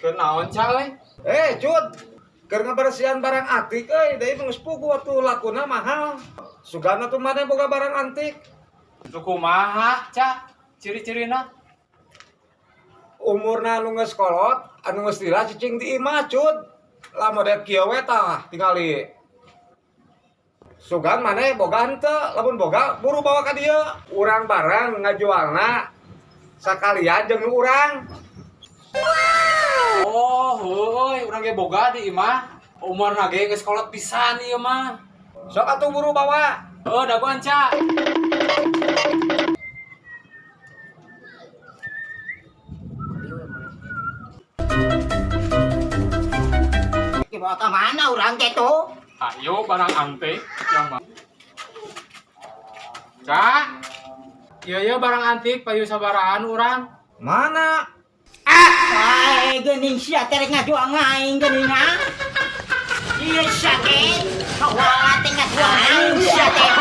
Keur naon, Ca euy? Eh, Cud. Keur ngabersihan barang antik euy, deui geus puguh atuh lakuna mahal. Sugana tuh maneh boga barang antik. Lu kumaha, Ca? Ciri-cirina? Umurna anu geus kolot, anu geus lila cicing di imah, Cud. Lah model kieu we tah tingali. Sugan maneh boga henteu, lamun boga buru bawa ka dieu. Urang barang ngajualna sakalian jeung nu urang. Oh, heueuy, urang ge boga di imah. Umurna ge geus kolot pisan ieu mah. Sok atuh buru bawa. Oh, dagoan, Ca. Dibawa ke mana orang teh tuh? Ayo barang antik yang mah. Ca. Iya iya barang antik payu sabarahan urang. Mana? Ah, geuning sia teh rek ngajual aing geuning ha. Ieu sia teh, kawa teh ngajual aing sia teh.